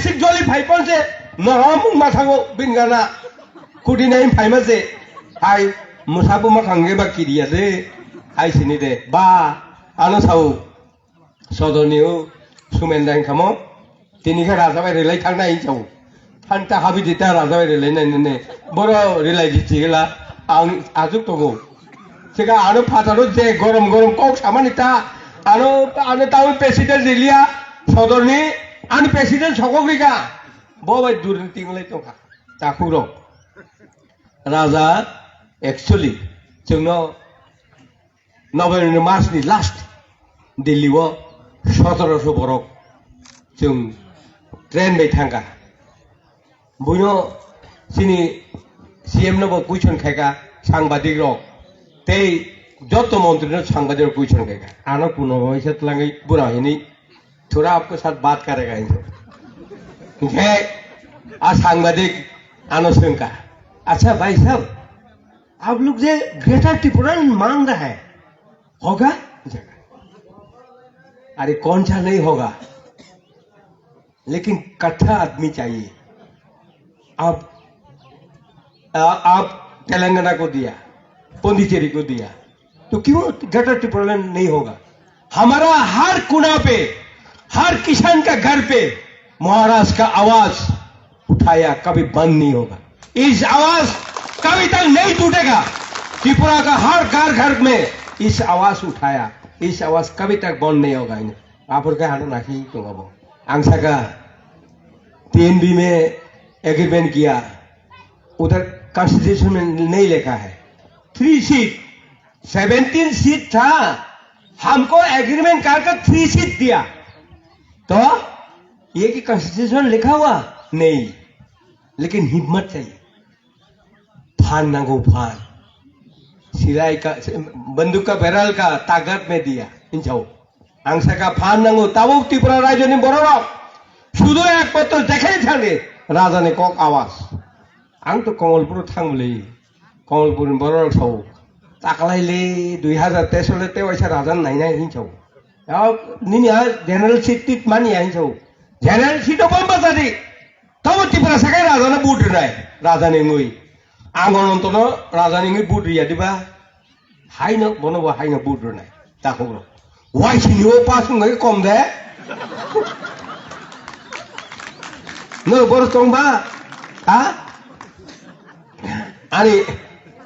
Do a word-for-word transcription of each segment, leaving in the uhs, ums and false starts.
Sik joli phai ponse, nohom wng ma thango bini gana. Kudinai phaima se, hai, musabu ma khangge ba kiriya de, hai sini de, ba, ano sao, sodoni o, sumendra hinkamo, tini khe raja bai relai thangnai hinsao. Phanta habi dita raja bai relai nai nene, boro relai di chigila, ang ajuk togo. Sika ano phataro je gorom gorom kok samani ta, ano, ano tamo president riliya, sodorni, ano president sokok rika, bo bai durni tinglai tongkha, takhuk rok. Raja, actually, chwngno November ni March ni last Delhi o sotoroso borok chwng train bai thangkha. Buino chini C M no bo question khaikha sangbadik rok tei joto montri no sangbadik rok question khaikha. Ano kuno waisa twlangwi bura hini थोड़ा आपके साथ बात करेगा, इनसे। आ सांबादिक आनो सुनका, "अच्छा भाई साहब, आप लोग ये ग्रेटर त्रिपुरा मांग रहा है, होगा?" अरे, कौन सा नहीं होगा, लेकिन कट्ठा आदमी चाहिए। आप, आ, आप तेलंगाना को दिया, पुडुचेरी को दिया, तो क्यों ग्रेटर टिप्रोलैंड नहीं होगा? हमारा हर कोना पे, हर किसान का घर पे महाराष्ट्र का आवाज उठाया, कभी बंद नहीं होगा। इस आवाज कभी तक नहीं टूटेगा। त्रिपुरा का हर घर घर में इस आवाज उठाया, इस आवाज कभी तक बंद नहीं होगा। Apor ke hano nakhi tongabo. Ang saka T N B में एग्रीमेंट किया, उधर कॉन्स्टिट्यूशन में नहीं लिखा है। थ्री सीट, सेवनटीन सीट था, हमको एग्रीमेंट कर कर थ्री सीट दिया। तो ये कि कॉन्स्टिट्यूशन लिखा हुआ? नहीं, लेकिन हिम्मत चाहिए। Phan nango, phan. Silai ka, banduk ka barrel ka takat mein diya, hinsao. Ang saka phan nango, tabuk Tripura rajyoni bororok sudu ekmatro dekhai thangdi rajani kok awas. Ang to Komolpur thangmuli, Komolpurni bororok sao, taklaile dui hazar teis le tewaisa rajan nainai hinsao. Nini a general seat tit mani hinsao. General seat o bomba jadi. Tamo Tripura sakai raja no vote rinai, raja ni ngui. Ang Ononto no raja ni ngui vote riya diba? Haino, bono bo haino vote rinai. Takhuk rok. Waisini o pass wngwi kom de. No bor tong ba? Ha? Ani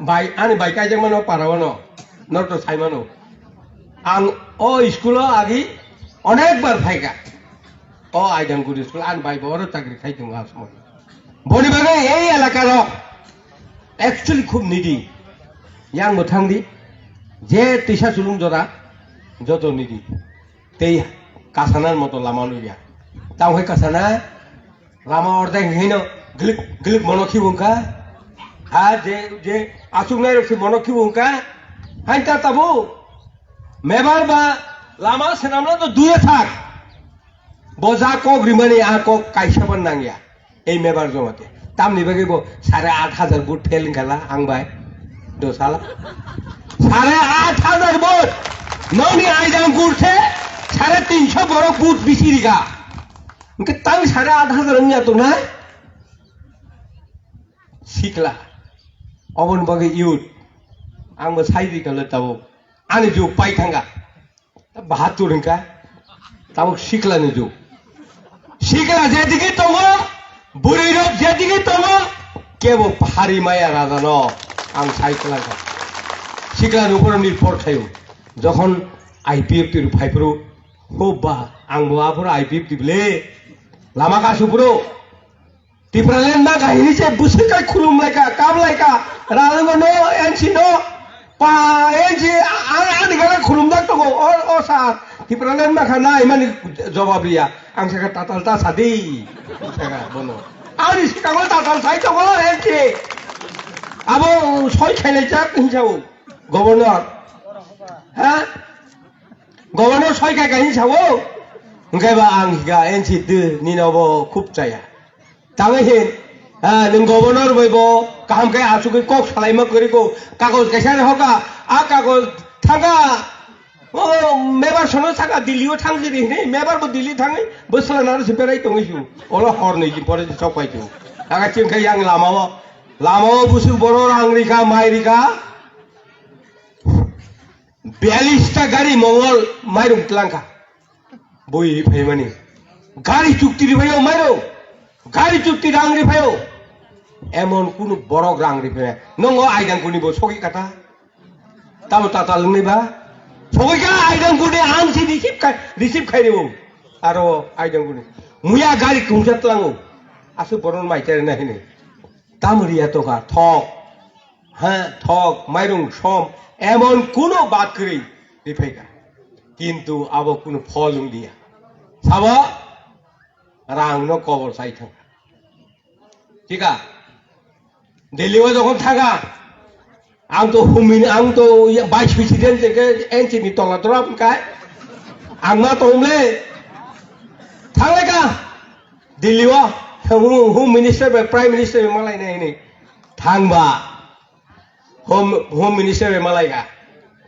bai, ani bai kaijak mano para wano. Norok to sai mano. Ang o school o agi onek bar phaika. O Aidangkur school ani bai bo oro chakri khai tongo a somoi. Boni bagwi ei elaka rok actually khub needy. Yang bo thangdi je tisa sulung jora joto needy. Tei kasana moto lama nukya. Tamo hai kasana lama ordek hino glik glik mono khibung kha. Ha je je achuk nai rok si mono khibung kha. Hai ta tabu. Mebar ba lama senamno to dure thak. Bo ja kok rimani a kok kaisa ban nangya. Ei mebar jomate. Tamni bagwi bo sare at hajar vote fail wngkha la ang bai. Do sala. Sare at hajar vote. Nokni Aidangkur se sare tinso borok vote bisi rikha. Hwnkhe tang sare at hajar wngya tongnai? Sikla. Oboni bagwi youth. Ang bo sai rikha le tabuk. Ani jug pai thangkha. Bahatur hwnkha, tabuk siklani jug. Sikla jedigi tongo, bwrwirok jedigi tongo, kebo phari maya rajano ang sai kwlangkha. Siklani upor nirphor khaio. Jokhon I P F T rok phaiphuru, ho ba, ang bo aphuru I P F T bwle, lama kasu phuru. Tipraland ma kahini se bwswk kai khulum lai kha, kap lai kha, rang no N C no, pa N C a-, a-, ani gana khulum dak tongo, o, o sa, Tipraland ma kha nai mani jawab riya, ang sakha tatal ta sadi, sakha bono. Ani sikango tatal sai tongo N C, abo soi khailai jak hinsao, governor, ha? Governor soi khai khai hinsao, hwnkhe ba ang hika N C twi nini obo khub chaya. Tangwi hin, ah, nwng governor bai bo kaham khe achugwi kok salaima kwrwi ko, kagoj kaisa rw hoka, a kagoj thangka O mebar sono saka Delhi o thang jiri hinwi, mebar bo Delhi thangwi bwsla naro se berai tongwi su. Olo hor nwi jin pore sok pai tu. Aga chwng khe yang lama o, lama o busuk boro rang rika, mai rika. Biyalista gari Mongol mairung tlangkha. Bui phaimani. Gari chukti ri phaio mairung. Gari chukti rang ri phaio. Emon kunu borok rang ri phai. Nongo aidang kuni bo sogi kata. Tamo tata lungni ba. Sogi ka aidang kuni ang si receive khai, receive khai ri bo. Aro aidang kuni. Muya gari kungsa tlango. Asu boron mai tere na hini. Tamo riya toka thok. Ha, thok, mairung som, emon kuno bad kwrwi riphaikha. Kintu abo kuno phol wng liya. Sabo rang no kobor sai thangkha. Thika? Delhi o jokhon thangkha, ang to humini, ang to ya vice president je ke N C ni tola tora kai. Ang ma to umle. Thangleka. Delhi o home, home minister bai prime minister bai malai nai ni. Thangba. Home, Home Minister bai malai ga.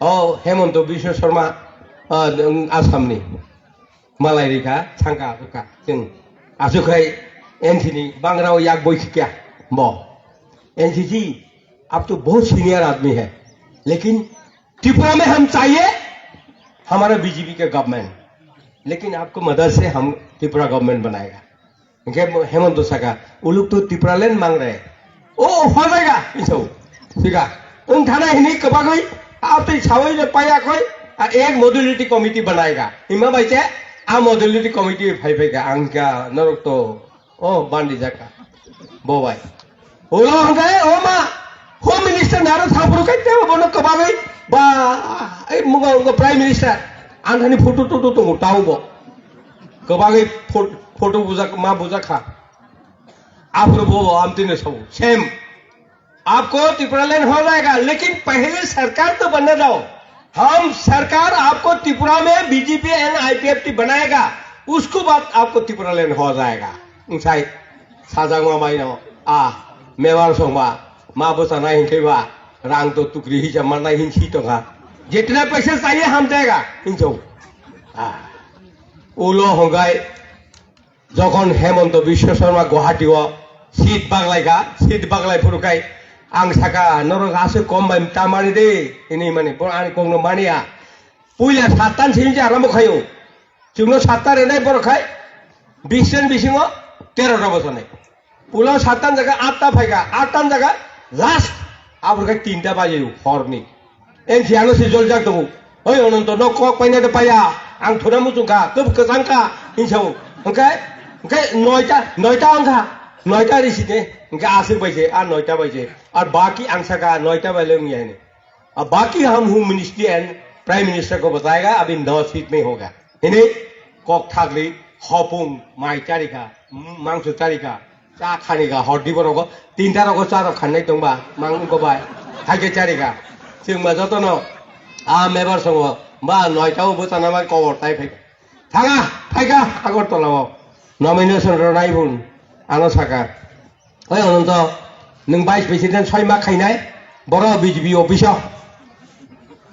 O Hemanta Biswa Sarma, ah, Assam ni. Malai rika, thangka, thangka. Chwng. Achukhai N C ni bangrao yak boi khikya. Bo. N C C, ab to bahut senior aadmi hai. Lekin Tripura mein hum chahiye, hamara B J P ka government. Lekin aapko madad se hum Tripura government banayega. Hingke Hemanta saka, "Uluk tu Tipraland mang re." "O, ho jayega," hinso. Sika, wng thana hini kwbagwi, a twi sawi le paya khoi, a ek modality committee banayega. Hima bai se, a modality committee phai phai ka, ang kya norok to, o, bandi jaka. Bo bai. Ulo hingke, o ma, Home Minister naro thapuru kai te bono kwbagwi, ba, ei mungo, mungo Prime Minister, ang thani photo toto tongo, tao bo. Kwbagwi phot-, photo bujak, ma bujak kha. Aphuru bo amtwi no sabo. Same. आपको त्रिपुरालैंड हो जाएगा, लेकिन पहले सरकार तो बनने दो। हम सरकार आपको त्रिपुरा में बीजेपी एंड आईपीएफटी बनाएगा, उसको बाद आपको त्रिपुरालैंड हो जाएगा। Sai, sajangma maino, a, mebar songba, ma bwchana hinkhe ba, rang to tukri hisa manai hinsi tongkha. जितना पैसा चाहिए हम देगा, hinso. A, ulo hongkai, Jokhon Hemanta Biswa Sarma Guwahati o seat baglai kha, seat baglai phuru khai ang saka, "Norok aswk kom bai ta mani de," hinwi mani, bo ani kokno maniya. Puila sattan simi je aramo khaio. Chwngno satta renai borok khai, bis ren bisingo tero ta bosonai. Puila sattan jaga atta phaikha, attan jaga last, abor khai tinta baji horni. N C ano se joljak tongo. "Oi, Ononto, no kok paina de paya. Ang thuna muchung kha, kub kwchang kha," hinsa o. Hingke, hingke noita, noita wngkha. Noita risi de. Hingke aswk bai se, a noita bai se. Ar baki ang saka noita bai le wngya hini. A baki hum ministry and prime minister ko batayega, abhi no seat mein hoga. Hini kok thagri, hopung, mai charikha, mangso charikha. Cha khani ga hordi borok o, tinta rok o cha rok khanai tong ba, mang ko bai. Hai khe chari ga. Chwng ma joto no, a mebar songo, ba noita o bwchana bai kobor tai phai. Thanga, phai ga, Agartala o. Nomination rw nai bun, ano saka. Oi Ononto, nwng vice president soi ma khainai, boro B J P office o.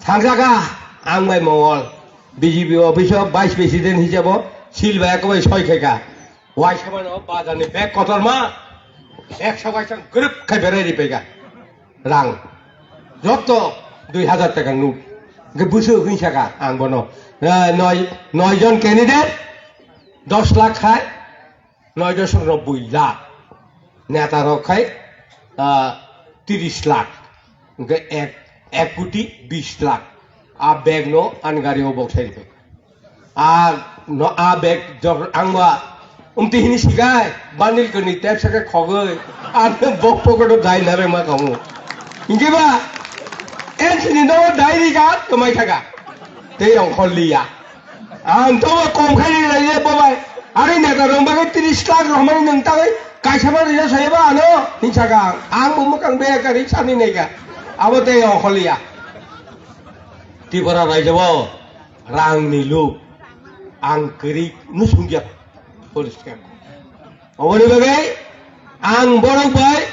Thangjaga, ang bai Mongol, B J P office o vice president hisabo, sil bai ako bai soi khaika. Waisa mano bazar ni bag kotorma, ekso waisa group khai berai ri pega. Rang. Jotto dui hajar taka note. Ge busu hin saka ang bono. Eh, noi, noi jon candidate, dos lakh khai, noi dos nobboi lakh. Neta rok khai, ah, tiris lakh. Ge ek, ek koti bis lakh. A bag no an gari o bok sai ri pega. A no, a bag jor ang ba umti hini sigai, banil kani tep saka khogoi, a bok pokoto dai na re ma kamu. Inge ba, en sini no dai ri ga, kamai thaga. Te yong khol liya. Ang to ba kom khai ri lai ye babai. Ari neta rong bagai tiris lakh rong mani nang tagai, kaisa ma ri ya sai ba ano, hin saka. Ang bo mukang be kari sani nega. Abo te yong khol liya. Tripura raijao rangni luk ang kwrwi nusung ya poriskar. Oboni bagwi ang borok bai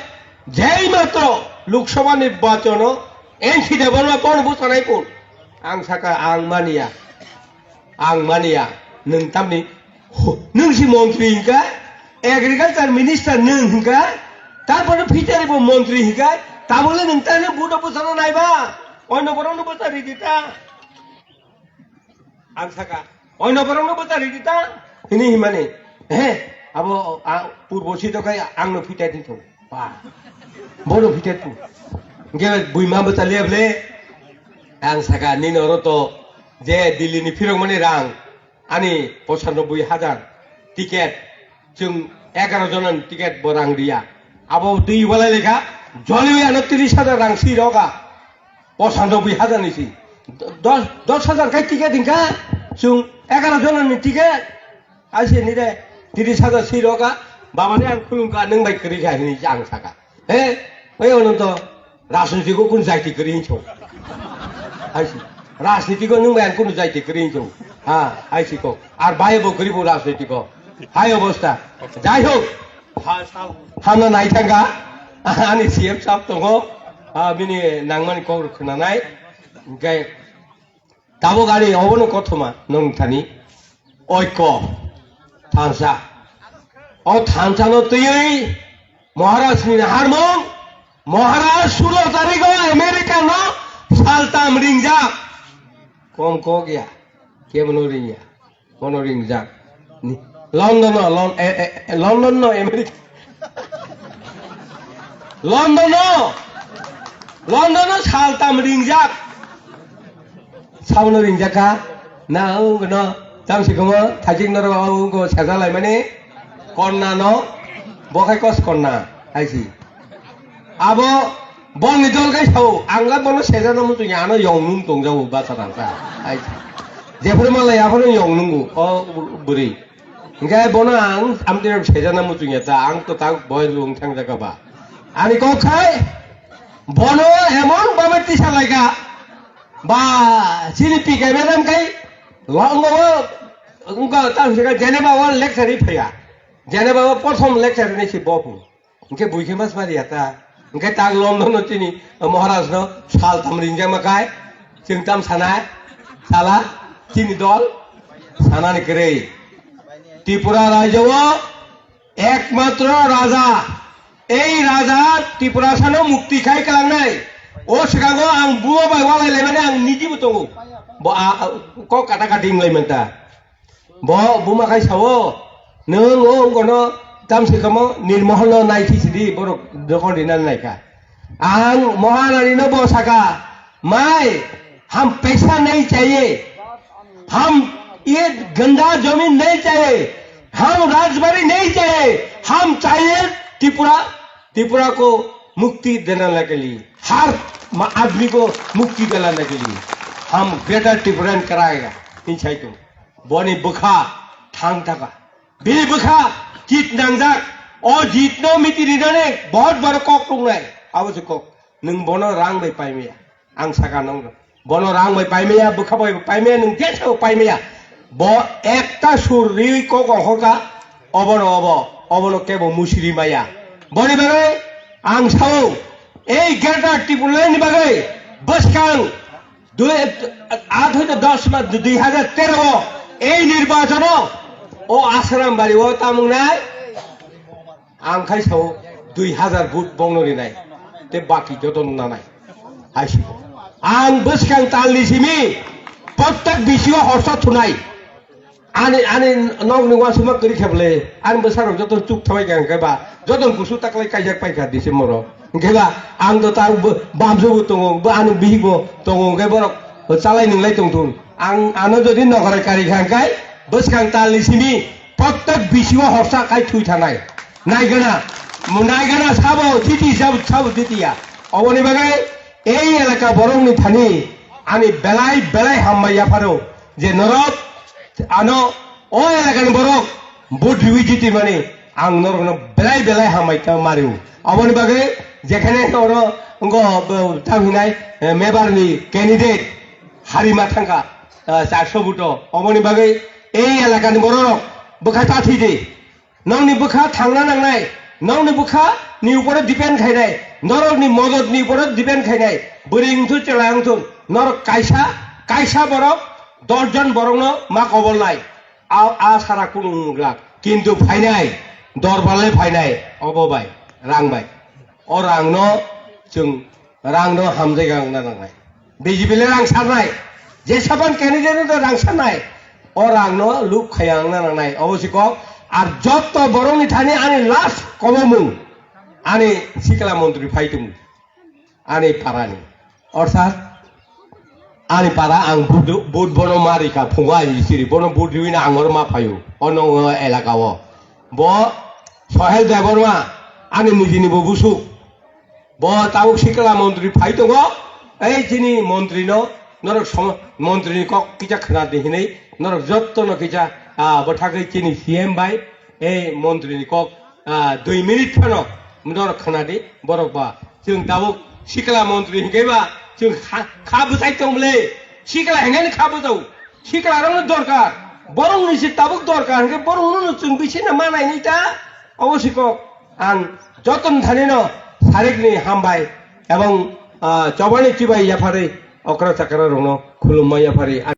jai matro Lok Sabha nirbachon o N C Debbarma kon bwchanai kun. Ang saka ang mania. Ang mania. Nwng tamni, hu-, nwng si montri hingka, agriculture minister nwng hingka, tarpore Peter bo montri hingka, tabole nwng tani budo bwsano naiba, oino borokno bwsa ridi ta. Ang saka, oino borokno bwsa ridi ta, hini himani, he, abo, a, purbo sito kai angno Peter ni thung, ba, bono Peter thung, hingke buima bwsa liya bole, ang saka nini oro to, je Delhi ni phirokmani rang, ani pochanoboi hajar ticket, chwng egaroh jonani ticket bo rang riya. Abo twi walai lekha, joliwi ano tris hajar rang si roga, pochanoboi hajar ni si. Dos, dos hajar kai ticket hingkha, chwng egaroh jonani ticket. Aise ni de, tris hajar si roga, baba ni ang khulumkha, nwng bai kwrwi kha hini ang saka. He, oi ono to, rajniti ko kun jaiti kwrwi hinso. Aise, rajniti ko nwng bai ang kun jaiti kwrwi hinso. Ha, aise ko. Ar bai bo kwrwi bo rajniti ko. Hai obostha. Jai hok. Ha, hamna nai thangka. Ani C M sab tongo. Ah, bini nangmani kok rok khna nai. Gai. Tabuk ani obono kothoma nwng thani oiko thansa. O thansano twiwi Maharaj ni harmung, Maharaj sulo tarigo America no saltam ringjak. Kom kok ya, kebono ringya. Bono ringjak. Ni, London no, Lon-, e, e, e, London no, America. London no, London no saltam ringjak. Sabono ringjak kha. Na, wngno, tamsi komo, thajik noro, wngko, sajalaimani, konna no, bo khai kos konna, haisi. Abo bongni dol kai sao, ang ga bono sejana muchungya, ano yong nung tongjago basa rangsa. Ai, jephuru malai aphuru yong nungu, o bwrwi. Hingke bono ang amtwi sejana muchungya ta, ang to tak boy lung thang jaga ba. Ani kok khai, bono emon baba tisa laika, ba, chini P K madam kai, longo, wngka tang sika Geneva o lecture ri phaya. Geneva o prothom lecture ri si bo phung. Hingke buikhe mas mari ya ta. Hingke tak London no chini Maharaj no sal tam ringjak ma kai. Chwng tam sanai. Sala chini dol sanani kwrwi. Tripura rajyo o ekmatro raja. Ei raja Tripura sano mukti khai kalangnai. O swkango ang bumo bai walai laimani ang niji bo tongo. Bo a, a, kok kata kati wng lai manta. Bo buma khai sao, nwng o wngkono tamsi kamo Nirmohol no nai thi sidi borok dokon rina naikha. Ang Mohanari no bo saka, "Mai, hum paisa nahi chahiye, hum ye ganda zamin nahi chahiye, hum rajbari nahi chahiye, hum chahiye Tripura, Tripura ko mukti dena ke liye, har ma-, aadmi ko mukti dilane ke liye, hum greater Tipraland karayega," hin sai tu. Boni bwkha thang thaka. Bini bwkha jit nangjak. O jit no miti rinani bahut baro kok tongnai. Abo se kok. Nwng bono rang bai paimaya. Ang saka nang. Bono rang bai paimaya, bwkha bai paimaya, nwng jesa bo paimaya. Bo ekta sur riwi kok ongkhorka. Obono obo. Obono kebo musiri maya. Boni bagwi ang sao. Ei Greater Tipraland ni bagwi bwskang Dui, aat hoito dos ma, dui hajar tero o ei nirbachon o, o Asram bari o tamung nai, ang khai sao dui hajar vote bongno rinai, te baki joto nanai. Hai si. Ang bwskang talni simi, prottek bisio horsa thunai. Ani, ani nokni uansukma kwrwi khe bwle, ani bwsarok joto chuk thabai kha hwnkhe ba, joto kusu taklai kaijak paikha December o. Hwnkhe ba, ang do ta bo, bamswk bo tongo, bo ani bihik bo tongo, hwnkhe borok chalai nwnglai tongthung. Ang ano jodi nokharai kari kha hwnkhe, bwskang talni simi prottek bisio horsa kai thwi thanai. Naigana, naigana sabo titi, sabo, sabo titiya. Oboni bagwi ei elaka borokni thani ani belai belai hambai yapharo. Je norok ano o elakani borok vote riwi jitimani ang norokno belai belai hambai khe mario. Aboni bagwi jekhane oro wngkha, bo, tamo hinai, eh, member ni candidate harima thangkha, eh, charso vote o. Aboni bagwi ei elakani borok bwkha ta thwi di. Nokni bwkha thangna nangnai, nokni bwkha ni upore depend khainai, norokni modot ni upore depend khainai, bwrwi wngthun chwla wngthun, norok kaisa, Kaisa borok dosh jon borokno ma kobolnai. A, a sara kunu wngwrwk. Kintu phainai, dorbarlai phainai, obo bai, rang bai. O rangno chwng rangno hamjaiga wngna nangnai. B J P le rang sarnai, jesaban candidate no rang sarnai, o rangno luk khaya wngna nangnai. Obo si kok, ar jotto borokni thani ani last kobomung, ani sikla montri phai tongo. Ani parani. Orthat, ani para ang vote, vote bono ma rika, phungo ani siri, bono vote riwina ang oro ma phaio, ono elaka o. Bo Sohel Debbarma, ani nijini bo busuk. Bo tabuk sikla montri phai tongo, ei chini montri no, norok som-, montri ni kok kisa khna di hinui, norok jotto no kisa, ah, bo thagwi chini C M bai, ei montri ni kok, ah, dui minute phano norok khna di, borok ba. Chwng tabuk sikla montri hinkhe ba chwng kha, kha bwchai tong bwle. Sikla hinani kha bwchao. Sikla rokno dorkar. Borokni se tabuk dorkar hinkhe borokno chwng bisina manai nai ta. Obo sikok ang joton thani no sarikni hambai ebong, ah, chobani chibai yapharwi okra chakra rokno khulumma yapharwi.